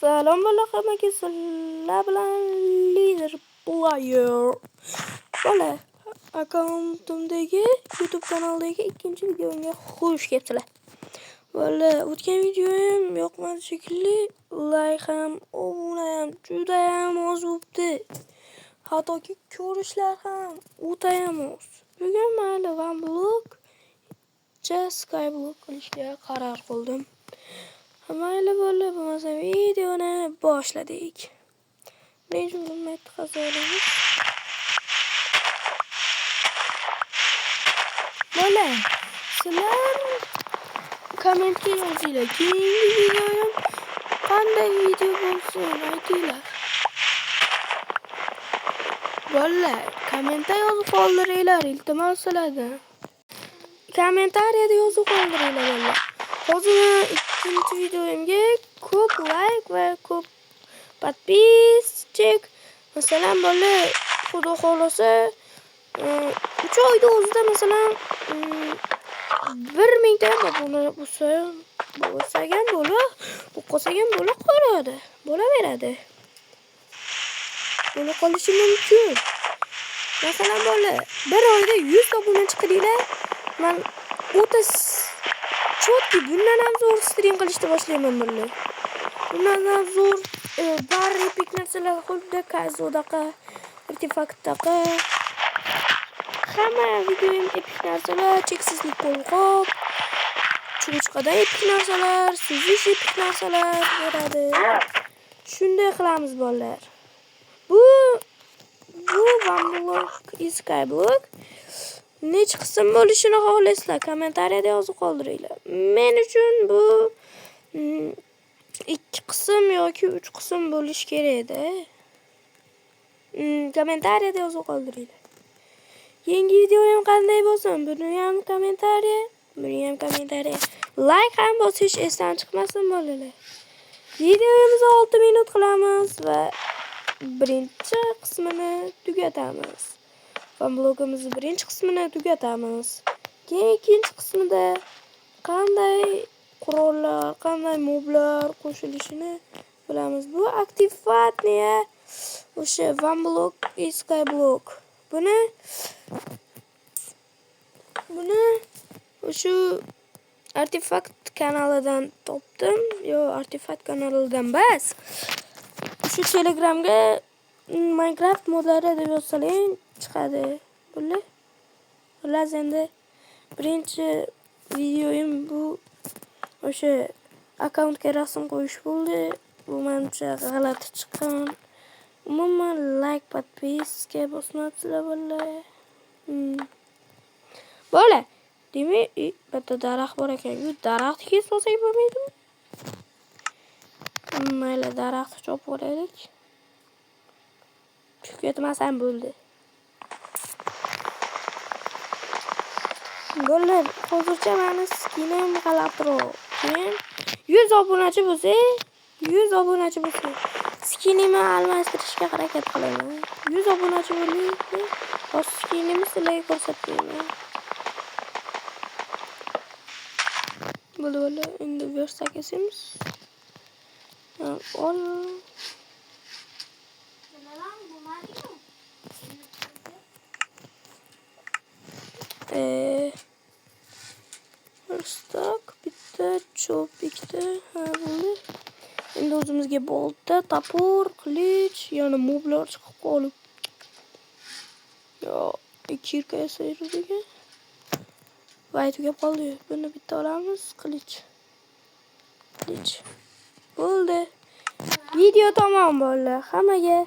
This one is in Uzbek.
Salom bola, hammaga, sizlar bilan Lider Player. Bola, akkauntimdagi YouTube kanaldagi ikkinchi videomga xush kelibsizlar. Bola, o'tgan videoyim yoqmadi shekilli, like ham, obuna ham judayam oz bo'pti. Hattoki ko'rishlar ham o'tayam oz. Bugun mayli One Block Skyblock qilishga qaror qildim. Mayli bola, bo'lmasa videoni boshladik. Birinchi bo'limni olamiz. Bola, sizlar kommentga yozinglar. Keyingi videoyim qanday video bo'lsin, aytinglar. Bolalar, kommentda yozib qoldiringlar, iltimos sizlardan. Kommentariyada yozib qoldiringlar bolalar. Hozir ikkinchi videomga ko'p like va ko'p подписчик. Masalan, bola, xudo xohlasa 3 oyda o'zida masalan 1000 ta obuna bo'lsa, bo'lsa ham bo'la, qolsa ham bo'la qoladi. Bo'laveradi. Bo'la qolishi mumkin. Masalan, bola, bir oyda 100 ta obunachi qilinglar. Man o'ta чётко bundan ham zo'r stream qilishni boshlayman bola. Bundan ham zo'r bar epik narsalar, xuddi Kazodaqa, artefaktdaqa. Hamma videoyim epik narsalar, cheksizlik qo'lqop, cho'chqada epik narsalar, suzish epik narsalar beradi. Shunday qilamiz bolalar. Bu One Block Skyblock necha qism bo'lishini xohlaysizlar, kommentariyada yozib qoldiringlar. Men uchun bu 2 qism yoki 3 qism bo'lishi kerak edi. Kommentariyada yozib qoldiringlar. Yangi videoyim qanday bo'lsin? Buni ham kommentariya, buni ham kommentariya. Like ham bosish esdan chiqmasin bolalar. Videomizni 6 minut qilamiz va birinchi qismini tugatamiz. Va blogimizni birinchi qismini tugatamiz. Keyin ikkinchi qismida qanday qurollar, qanday moblar qo'shilishini bilamiz. Bu aktivatniya o'sha One Block Skyblock. Buni o'sha Artefakt kanalidan topdim. Yo, Artefakt kanalidan bas. Shu Telegramga Minecraft modlari deb yozsalang chiqadi. Bo'ldi. Xullas, endi birinchi videoyim bu o'sha akkauntga rasm qo'yish bo'ldi. Bu menimcha g'alati chiqqan. Umuman like, подписка bosmabsizlar bolalar. Bola, demak, bitta daraxt bor ekan. Bu daraxtni kesib olsak bo'lmaydimi? Mayli, daraxtni chopib olaylik. Tushib ketmasam bo'ldi. Bolalar, hozircha meni skinim g'alatiroq. Keyin 100 obunachi bo'lsak, 100 obunachi bo'lsak, skinimni almashtirishga harakat qilaman. 100 obunachi bo'laylik, hozir skinimni sizlarga ko'rsatmayman. Bo'ldi, bo'ldi, endi versak esimiz. Ol. Verstak bitta, cho'p ikkita, ha bo'ldi. Endi o'zimizga bolta, topor, qilich, yana moblar chiqib qolib. Yo, kirka yasayverdik. Voy, tugab qoldi. Buni bitta olamiz, qilich. Qilich. Bo'ldi. Video tamom bo'ldi. Hammaga.